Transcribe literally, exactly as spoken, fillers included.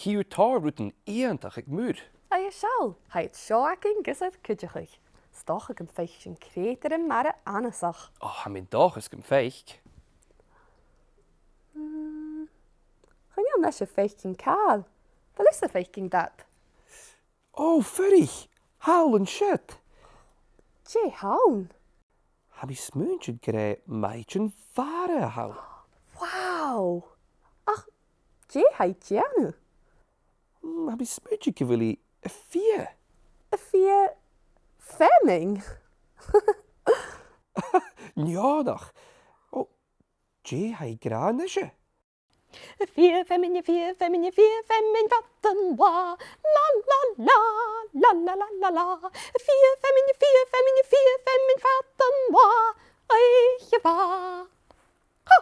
Chì thu tòrr rudan iongantach aig muir. Aidh, seall, tha iad seo againn gus ar cuideachadh. 'S dòcha gum faic sinn creutair mara annasach. Ò, tha mi 'n dòchas gum faic. Mm, chan eil mise a' faicinn càil. A bheil thusa a' faicinn dad? Ò, fuirich! Thall an siud! Dè th' ann? Tha mi a' smaointinn gur e maighdeann-mhara a th' ann. Wow! Ach dè tha i a' dèanamh? Mm, tha mi a' smaointinn gu bheil i a' fighe. A' fighe feamainn? Neònach. Ò, dè tha i ag ràdh a-nise? A' fighe feamainn, a' fighe feamainn, a' fighe feamainn fad an latha. La, la, la, la, la, la, la, la. A' fighe feamainn, a' fighe feamainn, a' fighe feamainn fad an latha. Oidhche mhath. Ha!